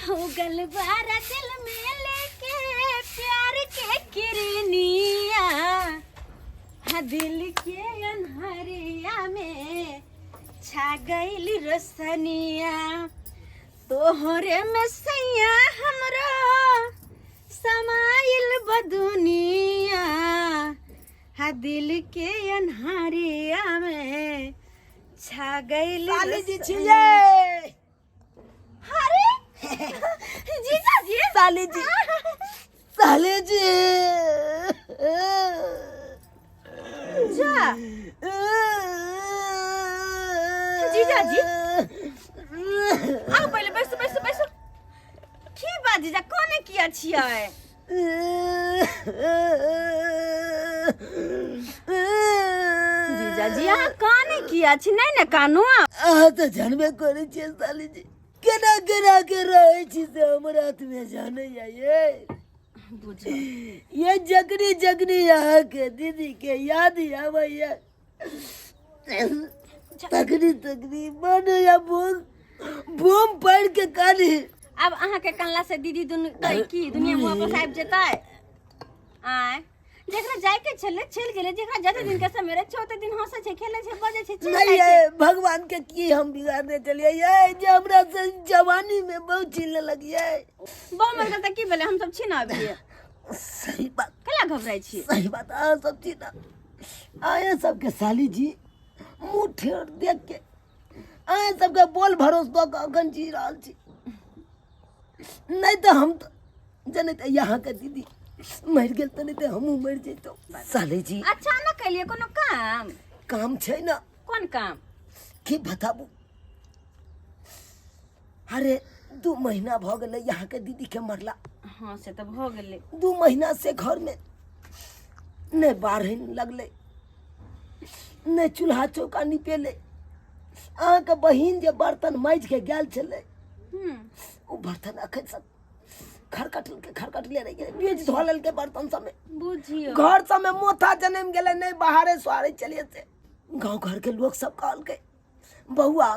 उगल बारा दिल में लेके प्यार के किरनिया, हाँ दिल के अनहरिया में छा गइल रोशनिया। तोहरे में सैया हमरो समाइल बदुनिया, हाँ दिल के अनहरिया में छा गइल। साली जी रोशनिया। छियै। अरे जीजा जी, साली जी, साली जी। जा जीजा जी, आओ पहिले बैसू बैसू बैसू। की बात जीजा, कोने किया छियै? जीजाजी, अहाँ काने किया छी? नहि ने कानू। अहाँ तऽ जानबे करै छियै साली जी, केना केना के रहै छी से हमर हाथमे जानैया। ये बुझल ये जगनी जगनी अहाँके दीदी के याद आबैया, तखनी तखनी मन होइया बम बम पढ़ के कानी। आब अहाँके कानला से दीदी दुनू की दुनिया में वापस आबि जेतै? आय, जकरा जायके छलै चलि गेलै। जकरा जते दिन के समय रहै छै ओते दिन हँसै छै, खेलै छै, बजै छै, चलि नहीं जाइ छै। ये भगवान के की हम बिगाड़ने चलिए ये जे हमरा से जवानी में बहुत छीन लेलक ये। बम मरि गेल तऽ की भेलै? हमसब छी ने अभी। सही बात। कला घबराइ छी? सही बात, अहाँ सब छी ना। अहाँ सबके साली जी मुँह ठेर देख के, अहाँ सबके बोल भरोस दऽ कऽ अखन जी रहल छी, नहि तऽ हम तऽ जनैत अहाँके दीदी मरि गेल तऽ नहि तऽ हमहूँ मरि जैतहुँ साली जी। अचानक केलियै कोनो काम? काम छै ने। कोन काम? की बताबू, अरे 2 महीना भऽ गेलै अहाँके दीदीके मरला। हाँ, से तऽ भऽ गेलै। 2 महीना से घरमे नहि बाढ़नि लगलै, नहि चूल्हा चौका निपेलै। अहाँके बहिन जे बर्तन माजि के गेल छलै, ओ बर्तन अखन सब खरकटलकै, खरकटले रहि गेलै। बीज धऽ लेलकै बर्तन सबमे। बुझियौ, घर सबमे मोथा जनमि गेलै, नहि बाहरे सोहारे चलिए से। गाँव घरके लोक सब कहलकै, बौआ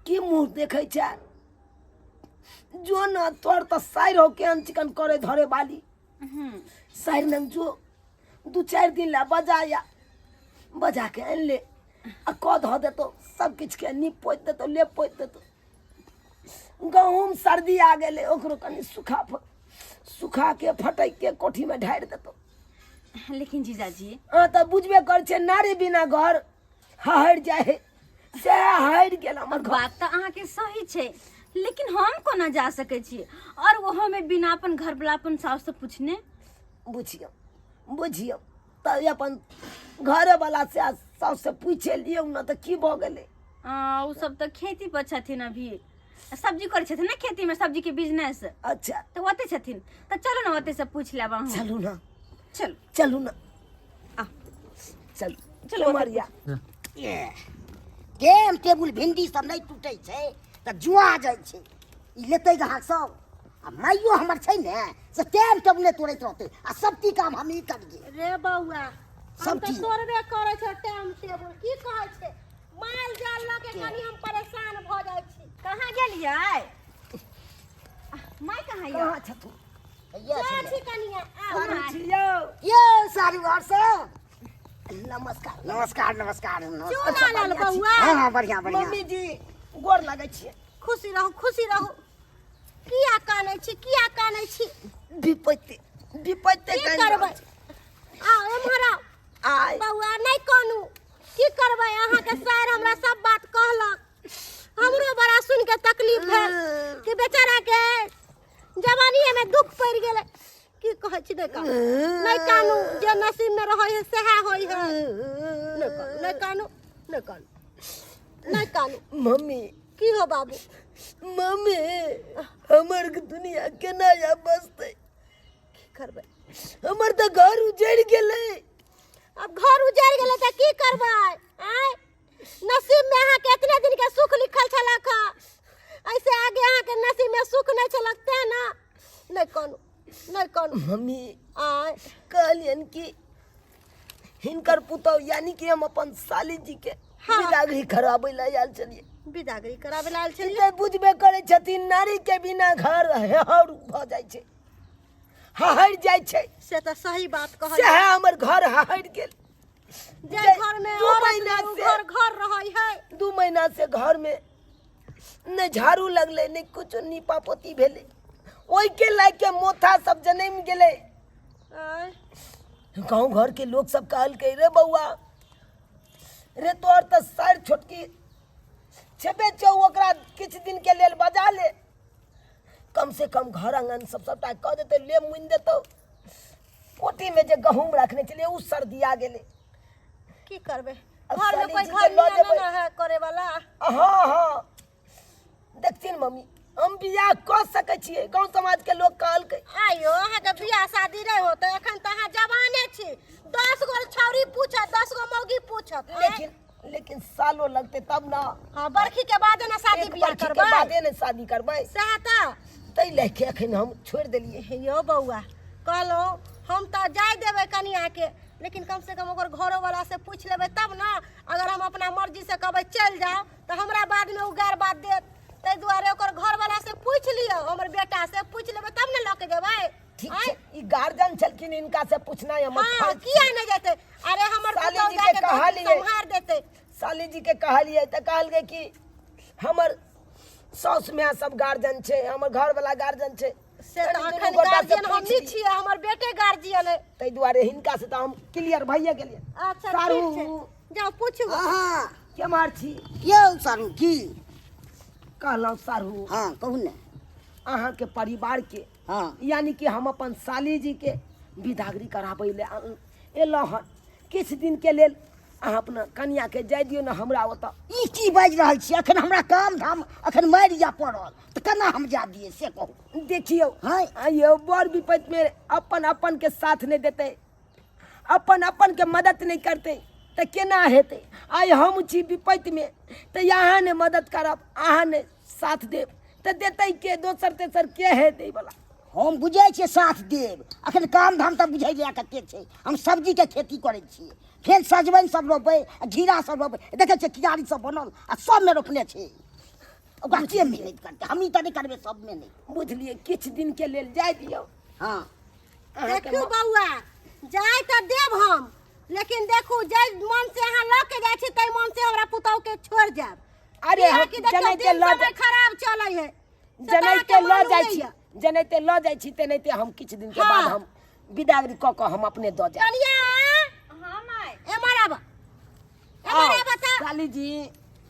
की मुँह देखै छै, जो न तोर तऽ साइर हो केहन चिकन करे धरे बाली, साइर नंग जो 2-4 दिन ला बजाया बजा के आनि ले आ कऽ धऽ देतौ, सब किछु के नीप पोति देतौ, लेप पोति देतौ। गहूँम सर्दी आ गेलै, ओकरो कनि सुखा सुखा के फटकि के कोठीमे ढारि देतौ। लेकिन जीजाजी, अहाँ तऽ बुझबे करै छियै, नारी बिना घर हहरि जाइ है, से हहरि गेल हमर घर। बात तऽ अहाँके सही छै, लेकिन हम कोना जा सकै छी, और ओहोमे बिना अपन घरवला अपन साउस से पूछने? बुझियौ बुझियौ तऽ अपन घरेवला से साउस से पूछे लियौ ने तऽ की भऽ गेलै? ओ सब तऽ खेती पर छथिन, अभी सब्जी करै छथिन ने, खेती में सब्जी के बिजनेस। अच्छा। तऽ ओते छथिन तऽ चलू ने, ओते से पूछ लेब अहूँ। चलू ने। चलू। चलू ने। आ। चलू। चलू। मरिया टेम टेबुल भिंडी सब नहि टूटै छै तऽ जुआ जाइ छै। ई लेतै ग्राहक सब आ माइयो हमर छै ने से टाइम टेबुल नहि तोड़ैत रहतै आ सब की काम हमही करियै। रे बौआ, हम सब तऽ ठीक। तोड़बे करै छै टाइम टेबुल। की कहै छै, माल जाल लऽ के कनी हम परेशान भऽ जाइ छी। कहाँ गेलियै? माय कहाँ यऽ? कहाँ छथुन? हैया जा छलै। छी कनिया, आउ। सारू छियौ। ये सारू और सब नमस्कार। नमस्कार नमस्कार नमस्कार। चूना लाल बौआ। हाँ हाँ, बढ़िया बढ़िया। मम्मी जी, गोर लगै छियै। खुशी रहू, खुशी रहू। किया कानै छी, किया कानै छी? विपत्ति विपत्ति। की करबै? आउ एम्हर आउ। आय। बौआ, नहि कानू। की करबै, अहाँके सर हमरा सब बात कहलक। हमरो बड़ा सुनि के तकलीफ भेल कि बेचारा के जवानीए में दुख पड़ि गेलै। की कहै छी, नहि कानू, नहि कानू। जे नसीब में रहै है सएह होइ है। नहि कानू, नहि कानू, नहि कानू, नहि कानू। मम्मी। की हो बाबू? मम्मी, हमर दुनिया केना या बसतै? की करबै? हमर तऽ घर उजड़ि गेलै। आब घर उजड़ि गेलै तऽ की करबै? आँय, नसीब में अहाँके एतने दिन के सुख लिखल छलक हँ, ऐसे आगे अहाँके नसीब में सुख नहि छलक, तें ने। नहि कानू, नहि कानू। मम्मी। आँय। कहलियनि कि हिनकर पुतहु यानी कि हम अपन साली जी के हाँ। बिदागरी कराबै लए आयल छलियै। बिदागरी कराबै लए आयल ई छलियै। तऽ बुझबे करै छथिन, नारी के बिना घर हेहर भऽ जाइ छै, हहरि जाइ छै। से तऽ सही बात कहलियै। सएह हमर घर हहरि गेल। जे घर में दू औरत महीना नहि, उ से घर घर रहै है। 2 महीना से घर में नहि झाड़ू लगलै, नहि कुछो नीपा पोती भेलै। ओहिके लए के मोथा सब जनमि गेलै। आँय, गाँव घर के लोग सब कहलकै, रे बौआ रे, तोहर तऽ सारि छोटकी छेबे छौ, ओकरा किछु दिन के लेल बजा ले, कम से कम घर आंगन सब सबटा कऽ देतै, ले मुनि देतौ। कोठी में जे गहूम रखने छलियै ओ सर्दिया गेलै। की करबै, अब घर में साली कोई जी घर के लऽ नहीं जेबै। ना है करे वाला। हाँ हाँ, देखथिन मम्मी, हम बियाह कऽ सकै छियै, गाँव समाज के लोग कहलकै। आइयो अहाँके बियाह शादी नहि होतै, एखन तऽ अहाँ जवाने छी। 10 गो छौरी पूछत, 10 गो मौगी पूछत। आँय? लेकिन लेकिन सालो लगतै तब ना। हाँ, बरखी के बादे ना शादी एक बियाह बरखी के करबै। बादे ने शादी करबै। सएह तऽ। ताहि लए के एखन हम छोड़ि देलियै। यौ बौआ, कहलहुँ हम तऽ जाय देबै कनियाके, लेकिन कम से कम ओकर घरोवला से पूछि लेबै तब ने। अगर हम अपना मर्जी से कहबै चलि जाउ तऽ हमरा बादमे ओ गारि बात देत। ताहि दुआरे ओकर घरवला से पूछि लियौ, हमर बेटा से पूछि लेबै तब ने लऽ के जेबै। ठीक आँय? छै, ई गार्जियन छलखिन, हिनका से पूछनाइ हमर हाँ, फर्ज किया छै। नहि जेतै? अरे हमर साली पुतहु जी जाके के दस दिन कहलियै। सम्हार देतै। साली जी के कहलियै तऽ कहलकै कि हमर साउस माय सब गार्जियन छै, हमर घरवला गार्जियन छै। से तऽ कनि दुनू अखन गोटा से गार्जियन पूछि हमही ली। छियै, हमर बेटे गार्जियन है। ताहि दुआरे हिनका से तऽ हम क्लियर भइए गेलियै। अच्छा सारू। ठीक छै, जाउ पूछू। हाँ। केम्हर छी? यौ सारू, की कहलहुँ सारू। हाँ, कहू ने। अहाँके परिवार के, हाँ, यानी कि हम अपन साली जी के विदागरी कराबै लए एलहुँ हन। किछु दिनके लेल अहाँ अपना कनियाके जाय दियौ ने हमरा ओतऽ। ई की बाजि रहल छी? अखन हमरा काम धाम अखन मारि या पड़ल तऽ केना हम जा दियै से कहू। देखियौ। हाँ। आइयौ, बड़ विपत्तिमे अपन अपन के साथ नहि देतै, अपन अपन के मदद नहि करतै तऽ केना हेतै? आइ हम छी विपत्तिमे तऽ अहाँ नहि मदद करब, अहाँ नहि साथ देब तऽ देतै के? दोसर तेसर के है दै वाला? हम बुझै छियै साथ देब, अखन काम धाम तऽ बुझै जाय कते छै। हम सब्जीके खेती करै छियै, फेर सजमनि सब रोपबै आ घिरा सब रोपबै। देखै छियै कियारी सब बनल आ सबमे रोपने छै। ओकरा के मेहनत करतै? हमही तऽ नहि करबै सब मेहनत। बुझलियै, किछु दिनके लेल जाय दियौ। हाँ। अहाँके देखियौ बौआ, जाय तऽ देब हम, लेकिन देखू जाहि मन से अहाँ लऽ के जाइ छी ताहि मन से हमरा पुतहु के छोड़ि जायब। अरे हम किएकि देखियौ जेनाहिते दिन लऽ समय जा खराब चलै है, से तऽ जेनाहिते अहाँके लऽ मालूम जाइ नहि छी, यऽ। जेनाहिते लऽ जाइ छी तेनाहिते हम किछु दिनके बाद हाँ। हम विदागरी कऽ कऽ हम अपने दऽ जायब। कनिया। हाँ माय। एम्हर आब, एम्हर आब तऽ। साली जी,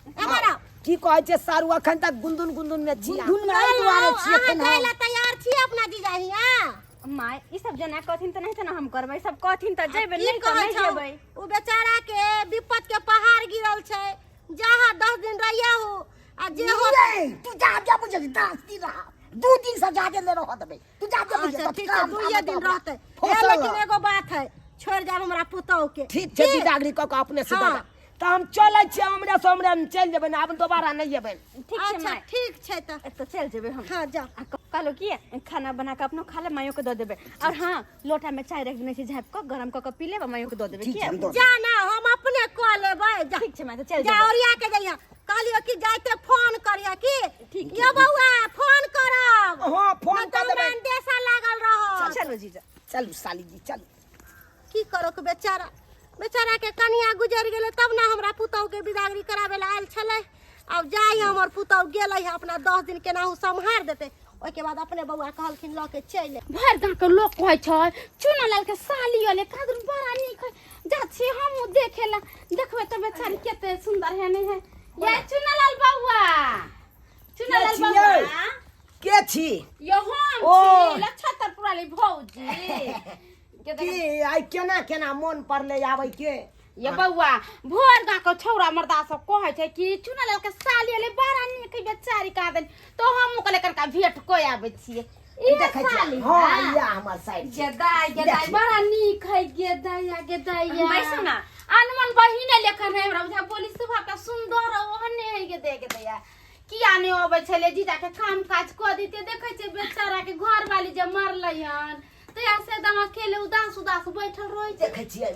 एम्हर आब। की कहै छै सारू, अखन तक गुंदुन गुंदुन में छी अहाँ। गुनधुन में एहि दुआरे छी अहाँ एखन जाय हम। लए तैयार छी अपना जीजा हियाँ? माय, ई सब जेना कहथिन तऽ नहि ने हम करबै, सब कहथिन तऽ जेबै, की नहि तऽ कहै नहि छौ? जेबै। ओ बेचारा के विपत के पहाड़ गिरल छै, जहाँ 10 दिन रहिया हो आ जे हो। नहीं, तू जा जा बुझे 10 दिन रहा, 2 दिन से ज्यादा नहीं रह देबै। तू जा जा बुझे। अच्छा ठीक छै, 2 दिन रहतै। ए, फसल लेकिन एगो बात है, छोड़ जाब हमरा पुतहु के। ठीक छै, विदागरी कऽ कऽ अपने से हाँ। दऽ देब। तऽ हम चलै छियै, हमरा से हमरा चलि जेबै ने, आब दोबारा नहि एबै। ठीक छै अच्छा माय। ठीक छै तऽ। तऽ चलि जेबै हम। हाँ जाओ। आ कहलहुँ कि खाना बना कऽ अपनो खा ले, माइयो के दऽ देबै। और हाँ, लोटा में चाय रख देने छी, झाँपि कऽ गरम कऽ कऽ पी लेब आ माइयो के दऽ देबै। ठीक किया? छै, हम दऽ जा ना, हम अपने कऽ लेबै। जा। ठीक छै माय, तऽ चलि जा जेबै। ओरिया के जइहा, कहलियो कि जाइते फोन करिया की। ठीक। यो बौआ, फोन करब। हाँ, फोन नहि कऽ तऽ हमरा देबै। अंदेशा लागल रहत। चलू जीजा। चलू साली जी, चलू। की करो के, बेचारा बेचारा के कनिया गुजर गेलै तब ने हमरा पुतहु के बिदागरी कराबै लए आयल छलै। आब जाइ हमर पुतहु गेलै है, अपना 10 दिन केनाहु सम्हारि देतै, ओहिके बाद अपने बौआ कहलखिन लऽ के चलि। भरि गाँव के लोक कहै छै चुना लाल के साली अले कादर बड़ा नीक है, जा छी हमहूँ देखे ला, देखबै तऽ बेचारी कते सुंदर है। नहीं है ये चुना लाल बौआ, चुना लाल के छियै? बौआ। के छी? यो हम ओ। छी लक्षतर पुराली भौजी के देख- की आइ केना केना मोन पड़लै आबै के? ये बौआ, भोर गाँव के छौड़ा मर्दा सब कहै छै कि चुना लाल के साली अले बड़ा नीक है बेचारी कादन, तो हम ओकरे कनका भेंट कऽ आबै छियै। इहे देखै छियै? साली हाँ, है। इएह हमर साइड छै। गेदाइ गेदाइ देखियौ। बड़ा नीक है गेदाइया गेदाइया। बैसू ना। अनमन बहिने लेखन है, हमरा बुझा बोली स्वभाव का सुंदर ओहने है गेदे गेदैया। किया नहि अबै छलै? जीजा के काम काज कऽ दिते। देखै छियै बेचारा के घर वाली जे मरलै हन तहिया से एकदम अकेले उदास उदास बैठल रहै छै। देखै छियै,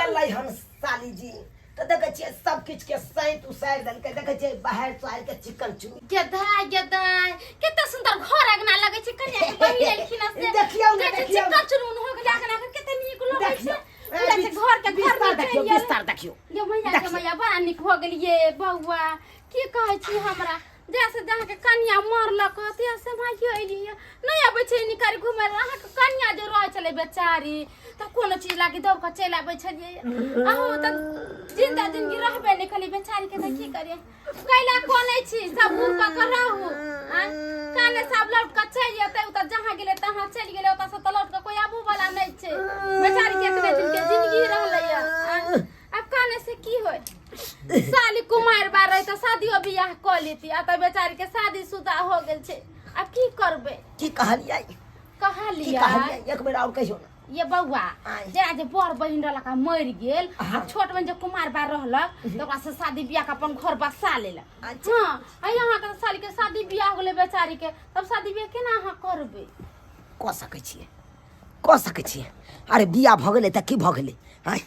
एलै हन साली जी। तऽ देखै छियै सब किछु के सैत उसारि देलकै। देखै छियै बाहर सोहारि के चिकन चुन गदाय गदाय, कते सुंदर घर अंगना लगै छै। कन्या के बहिन एलखिन से। देखियौ ने, देखै देखियौ। चिकन चुनमुन हो गेलै अंगना के, कते नीक लगै छै। देखियौ। पूरा छै घर के घर विस्तार में देखियौ, चलि गेल। विस्तार देखियौ। ये मैया के देखियौ। मैया, बड़ा नीक हो गेलिए बौआ। की कहै छी, हमरा जैसे जहाँके कन्या मरलक से भाइयो एलियै नहि अबै छै निकालि घुमै लए। अहाँके कन्या जे रहै छलै बेचारी, तऽ कोनो चीज लागी दौड़ कऽ चलि आबै छलियै। अहूँ तऽ जिंदा जिंदगी रहबे नहि करी बेचारीके, तऽ की करियै? कैला कोनै छी, सब बूढ़ कऽ कऽ रहू आँय? काने सब लौट कऽ चलि जेतै। ओ तऽ जहाँ गेलै तहाँ चलि गेलै, ओतऽ से तऽ लौट कऽ कोई आबू वाला नहि छै। बेचारीके एतने दिनके जिंदगी रहलैया आँय? आब काने से की होय? साली कुमार बार रहे तऽ शादियो बियाह कऽ लेती, आ तऽ बेचारी के शादी शुदा हो गेल छै। आब की करबै? की कहलियै? की कहलियै कहलियै, एक बेर आओर कहियौ ने। ये बौआ, आँय। जेना जे बड़ बहिन रहलक आ मरि गेल, आ छोट बहिन जे कुमार बार रहलक, तऽ ओकरा से शादी बियाह के अपन घर बसा लेलक। अच्छा। हँ, आ यहाँ के साली के शादी बियाह हो गेलै बेचारी के, तब शादी बियाह केना अहाँ करबै? कऽ सकै छियै, कऽ सकै छियै। अरे बियाह भऽ गेलै तऽ की भऽ गेलै? आँय,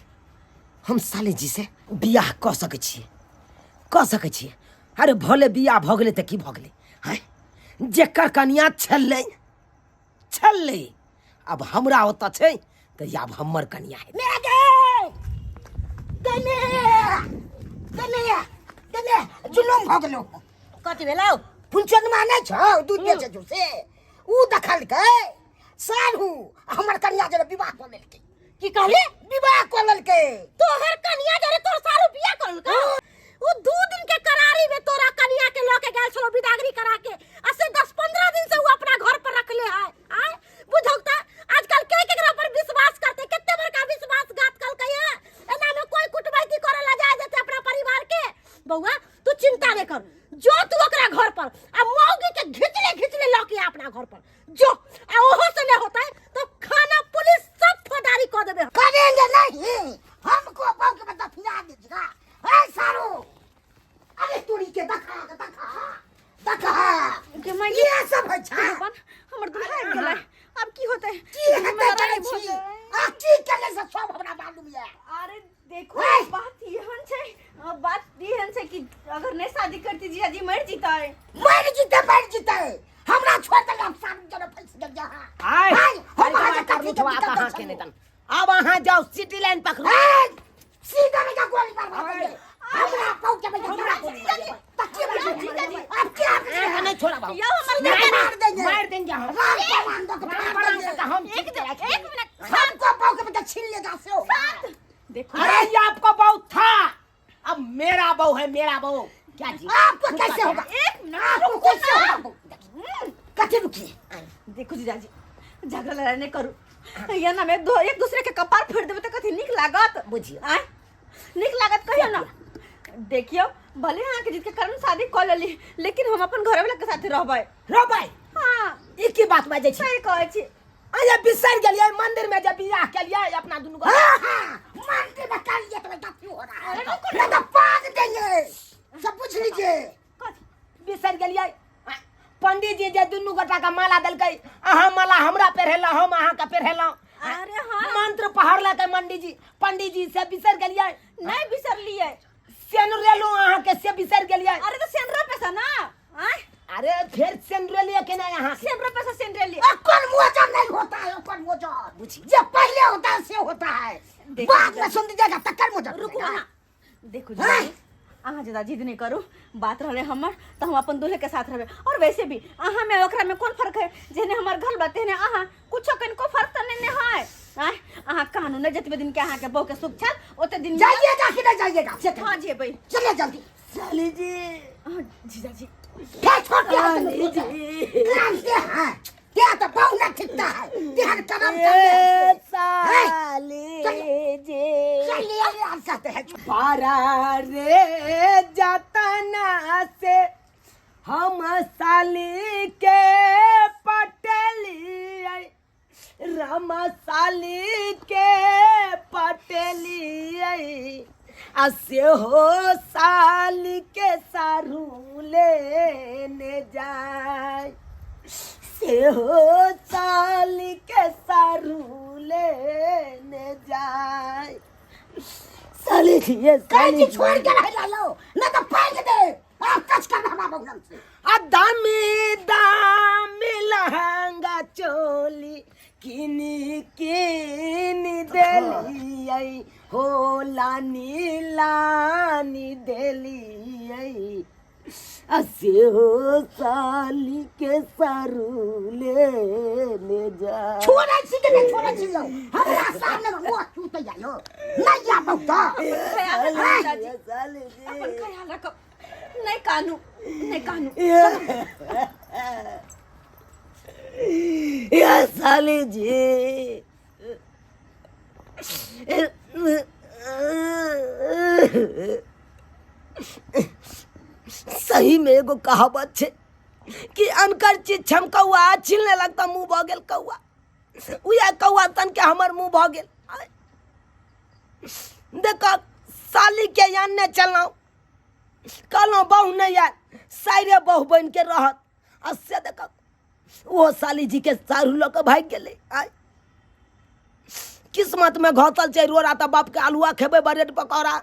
हम साली जी से बियाह कऽ सकै छियै, कऽ सकै छियै। अरे भले बियाह भऽ गेलै तऽ की भऽ गेलै? आँय, जेकर कनिया छलै छलै, आब हमरा ओतऽ छै तऽ आब हमर कनिया हेतै। गे गे गे गे, जुलुम भऽ गेलौ। कथी भेलौ? फुलचनमा नहि छौ, दूध बेचै छौ से, ऊ देखलकै साढ़ू हमर कनिया जरे विवाह कऽ लेलकै। की कहली? विवाह कऽ लेलकै। तोहर कनिया जरे तोर सारू बियाह करलकै? उ 2 दिन के करारी में तोरा कनिया के लऽ के गेल छलो बिदागरी करा के, आ से 10-15 दिन से उ अपना घर पर रखले है। आय बुझौ त आजकल के केकरा पर विश्वास करते? कते बड़का विश्वासघात कलकै है। एना में कोई कुटमैती करे ला जाय जेते अपना परिवार के? बौआ, तू चिंता नहीं कर, जो तू ओकरा घर पर आ मौगी के घिचले घिचले लऽ के आ अपना घर पर जो। आ ओहो से नहीं होता है तो थाना पुलिस सब फौजदारी कऽ देबे। करेंगे नहीं, हमको बहू के दफना दीजिएगा। ए सारू, अरे तोरी के देखा देखा देखा, ये सब है छा। भगवान, हमर दुल्हा आबि गेलै, आब की होतै? की हेतै? करै छी आ की केले से सब हमरा मालूम ये। अरे देखो, ओए! बात एहन छै, बात एहन छै कि अगर नहीं शादी करती जीजाजी मर जीतै। मर जीते, मर जीते, हमरा छोड़ दे। हम सारू जरे फंस गेल यहाँ। आय, आय, हम अहाँ के कथी के उठवा दिक्कत अहाँ छलै? के नहि तन। आब अहाँ जाउ, सिटी लाइन पकड़ू। ए, सीधा में जा गोली मार देंगे। हमरा पहुंच में हमरा गोली मार तक की अब क्या? अहाँके नहि छोड़ब हम। यौ हमर नहीं मार देंगे, मार देंगे हम। राम प्रमाण दो के राम मार प्रमाण देंगे। दो के हम एक एक मिनट। हमको बहू के बेटा छीन लेगा से हो। देखो। अरे ये आपका बहू था, अब मेरा बहू है, मेरा बहू। क्या जी? आपको कैसे होगा? एक मिनट। आपको कैसे होगा बहू? कथी रुकिए? देखो जीजाजी, झगड़ा लड़ाई नहीं करू। ये ना में दो एक दूसरे के कपार फोड़ देबे तऽ कथी नीक लागत? बुझियौ। आय, नीक लागत कहियो ना। देखियो, भले अहाँ के जिद के कारण शादी कऽ लेली, लेकिन हम अपन घर वाला के साथे रहबै। रोबै? हाँ। ई की बात बाजै छी? सही कहै छी। अरे बिसरि गेलियै, मंदिर में जे बियाह केलियै अपना दुनू गोटा। हाँ हाँ, मंदिर में कर लिए तो बेटा क्यों हो रहा है? नहीं तो पाग देंगे, सब पूछ लीजिए। कथी? बिसरि गेलियै, पंडीत जी जे दुनू गोटा के माला देलकै, अहाँ माला हमरा पहिरेलहुँ, हम अहाँके पहिरेलहुँ। अरे हाँ। मंत्र पढ़लकै पंडीजी, पंडीजी से बिसरि गेलियै? नहीं बिसरलियै। सेनुरेलहुँ अहाँके, से बिसरि गेलियै? अरे तो सेनरो पैसा ना आय। अरे फेर सेनुरेलियै के नहि अहाँके? सेनरो पैसा सेनरेलियै। अकल मोजर नहीं होता है, अकल मोजर जो पहले होता है से होता है। देखो। बाद में सुन दीजिएगा तक्कर मोजर। रुकू अहाँ। देखो हाँ? जीजाजी, अहाँ ज्यादा जिद नहीं करू। बात रहले हमर तो हम अपन दूल्हे के साथ रहबे, और वैसे भी अहाँ में ओकरा में कौन फर्क है? जेहने हमर घर बा तेहने अहाँ, कुछो कनिको फर्क तो नहीं है। आँय, अहाँ कानून ने जतबे दिन के अहाँ के बहू के सुख छल ओते दिन मिलत। जाइएगा कि नहीं जाइएगा से कहिए। हाँ, जेबै। चलिए जल्दी। साली जी। हाँ, जीजाजी। फिर छोड़ दिया। साली जी। जानते हैं क्या तो बहू ना ठिकता है ध्यान कदम ए चलने। साली जी। चलिए, हम कहते हैं। पारा रे जतना से हम साली के पटेलियै, राम साली के पटेलियै, आ से हो साली के सारू लेने जाय, से हो साली के सारू लेने जाय। साली जी ये कहै साली छी जी। छोड़ के रहै ला यौ नहि तऽ पैक दे आ कच कर हमरा बहुरन से आ दामी दामी लहंगा चोली किनी किनी देलियै हो लानी लानी देलियै आ सेहो साली के सारू लेने जा। छोड़ै छी कि नहि छोड़ै छी यौ? हमरा सामने मे मुँह चूतैया यौ। नहि आबौ तऽ। ख्याल रखब चाची। साली जी। अपन ख्याल रखब, नहीं कानू, नहीं कानू। या साली जी, सही में एगो कहावत छै कि अनकर चीज छमकौआ छीन लेलक तऽ मुँह भऽ गेल कौआ। उएह कौआ तनके हमर मुँह भऽ गेल। देख, सालीके आनने चललहुँ, कहलहुँ बहु नहि आयल, साइरे बहु बनि के रहत, आ से देख ओहो साली जी के सारू लऽ कऽ भागि गेलै। आय किस्मत में घसल छै रोड़ा तऽ बापके आलुआ खेबै, ब्रेड पकौड़ा।